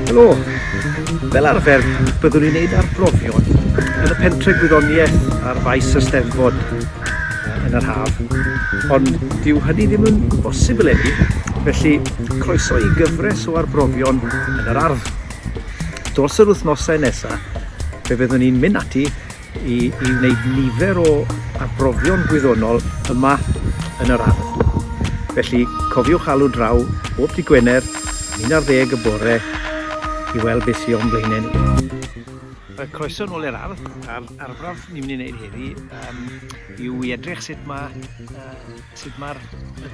Helo! Fel arfer, byddwn ni'n neud arbrofion yn y pentre gwyddoniaeth ar faes y Steddfod yn yr haf, ond dyw hynny ddim yn bosib eleni, felly croeso i gyfres o arbrofion yn yr ardd. Dros yr wythnosau nesaf, fe fyddwn ni'n mynd ati i, i wneud nifer o arbrofion gwyddonol yma yn yr ardd. Felly cofiwch alw draw bob dydd Gwener am 11 y bore i weld beth sydd o'n blaenau ni. Croeso nôl i'r ardd, a'r arbrawf ni'n mynd i wneud heddi um, yw i edrych sut mae uh, sut mae'r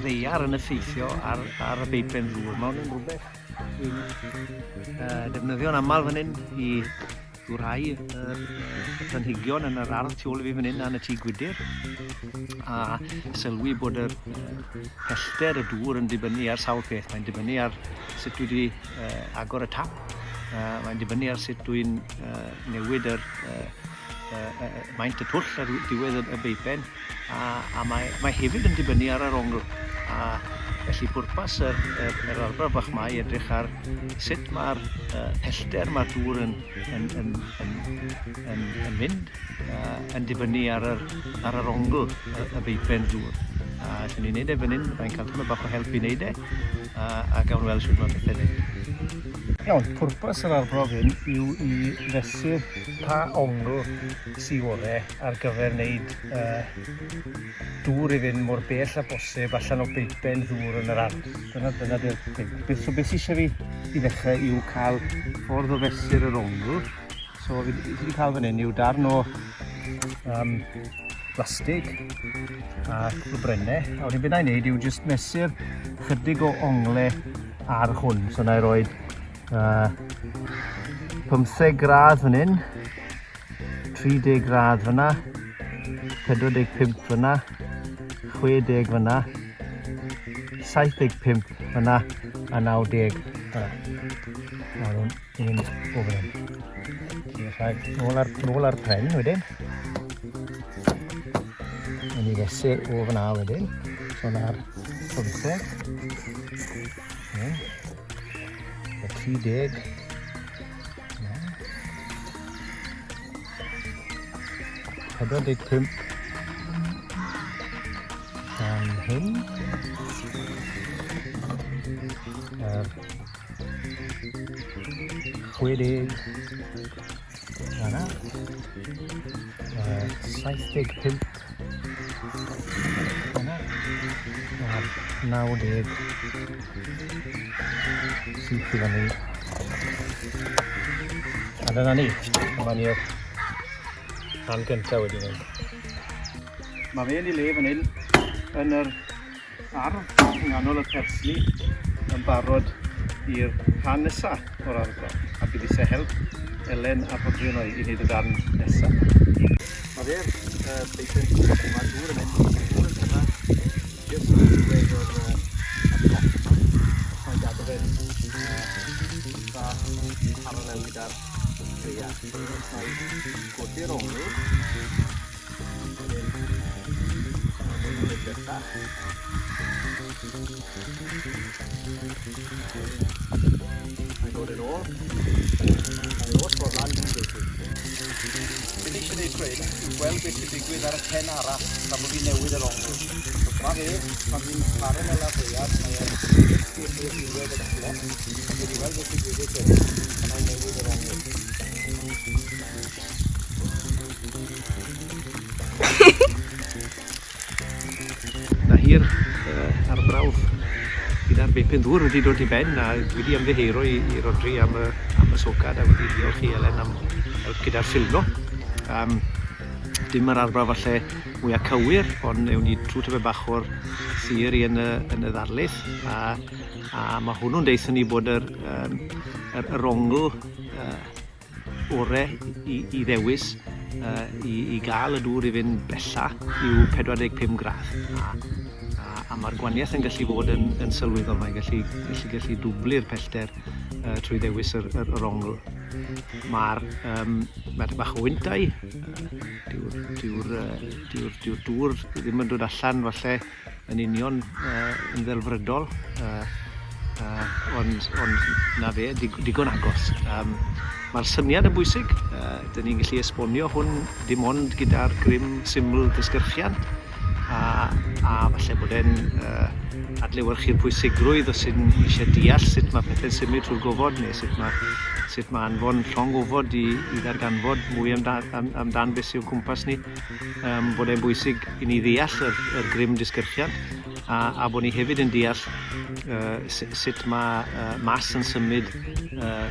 ddaear yn effeithio ar, ar y beipen ddŵr. Mae hwn yn rhywbeth dwi'n uh, defnyddio'n aml fan hyn i ddwrhau y, y planhigion yn yr ardd tu ôl i fi fan hyn yn y tŷ gwydr a sylwi bod yr pellter y dŵr yn dibynnu ar sawl peth. Mae'n dibynnu ar sut dwi wedi uh, agor y tap, uh, mae'n dibynnu ar sut dwi'n uh, newid yr uh, uh, uh, maint y twll ar diwedd y, y beipen a, a mae, mae hefyd yn dibynnu ar yr ongl. A felly pwrpas yr, yr, yr arbrawf bach mae edrych ar sut mae'r uh, pellter mae'r dŵr yn, yn, yn, yn, yn, yn mynd uh, yn dibynnu ar yr, ar yr ongl y, y beipen ddŵr. A allwn ni'n neud e fan hyn, mae'n cael tymed bach o help i wneud e, a, a gawn weld sut mae pethau'n mynd. Iawn, pwrpas yr arbrawf hyn yw i fesur pa ongl sydd orau ar gyfer wneud uh, dŵr i fynd mor bell â bosib allan o beipen ddŵr yn yr ardd. Dyna, dyna di'r thing. Beth, so beth sydd eisiau fi i ddechrau yw cael ffordd o fesur yr ongl. So fi wedi cael fan hyn yw darn o um, plastig a cwpl o brennau. A wedyn beth na i wneud yw jyst mesur chydig o ongle ar hwn. So na i roed uh, 15 gradd fan hyn, 30 gradd fyna, 45 fyna, 60 fyna, 75 fyna a 90 fyna. A nhw'n mynd o fan hyn. Rhaid nôl ar, nôl ar pren wedyn. Yn i fesur o fyna wedyn. So na'r 15. Y 30. 45 fan hyn. Yr 60 fanna. 75 fanna. A'r 90 syth i fyny. A dyna ni. Dyma ni'r rhan gyntaf wedi mynd. Mae fe yn ei le fan hyn yn yr ardd yng nghanol y persli yn barod i'r rhan nesaf o'r arbrawf a bydd eisiau help Elen a Rhodri yno i wneud y darn nesaf. Mae fe'r uh, beipen mae dŵr yn mynd, dŵr yn cyrraedd jyst yn diwedd yr uh, y bloc yma. Mae'n gadw fe'n uh, eitha paralel gyda'r ddaear. Mae'n godi'r ongl. Wedyn, mae'n mynd bellach. Mae'n dod yn ôl. Mae'n oll ffordd lan i gweithio. Be ni eisiau gwneud tro hyn yw gweld beth sy'n digwydd ar y pen arall tra bod fi'n newid yr ongl. So dyma fe, pan fi'n paralel â'r ddaear, mae e'n i'r diwedd y bloc. Dwi'n i weld beth sy'n digwydd wedyn pan mae'n newid yr ongl. Na hi'r uh, arbrawf gyda'r beipen ddŵr wedi dod i ben a dwi wedi ymddiheuro i, i Rodri am y, am y socad a wedi diolch i Elen am help gyda'r ffilmo. Um, dim yr arbrawf falle mwyaf cywir, ond ewn ni trwy tyfu bach o'r theori yn y, yn y ddarlith a, a mae hwnnw'n deithio ni bod yr, um, yr, yr ongl uh, ore i, i ddewis uh, i, i gael y dŵr i fynd bella yw 45 gradd. A, a, a mae'r gwaniaeth yn gallu fod yn, yn sylweddol, mae'n gallu, gallu, gallu dwblu'r pellter uh, trwy ddewis yr, yr, yr ongl. Mae'r um, mae bach o wyntau, dyw'r dyw dyw dyw dŵr ddim yn dod allan falle yn union uh, yn ddelfrydol, uh, uh, ond, ond na fe, digon agos. Um, Mae'r syniad yn bwysig, uh, dyn ni'n gallu esbonio hwn dim ond gyda'r grym syml disgyrchiant, a, a falle bod e'n uh, adlewyrchu'r pwysigrwydd os ydyn ni eisiau deall sut mae pethau'n symud trwy'r gofod neu sut mae, sut mae anfon llong ofod i, i ddarganfod mwy amdan, am, amdan beth sy'n cwmpas ni, um, bod e'n bwysig i ni ddeall yr, yr grym disgyrchiant a, a bod ni hefyd yn deall uh, sut mae uh, mas yn symud uh,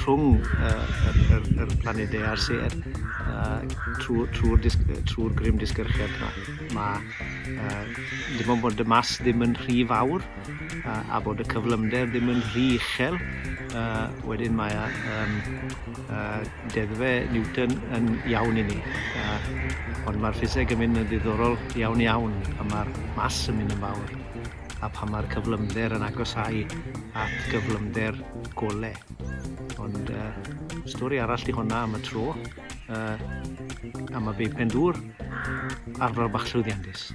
rhwng uh, yr, yr, yr planedau a'r sêr uh, trwy'r trwy trwy grym disgyrchiant yma. Mae uh, dim ond bod y mas ddim yn rhy fawr uh, a bod y cyflymder ddim yn rhy uchel, uh, wedyn mae um, uh, deddfau Newton yn iawn i ni. Uh, ond mae'r ffiseg yn mynd yn ddiddorol iawn iawn a mae'r mas yn mynd yn fawr a pan mae'r cyflymder yn agosáu at gyflymder gole. Ond uh, stori arall di honna am y tro, uh, am y beipen dŵr, arfer bach llwyddiannus.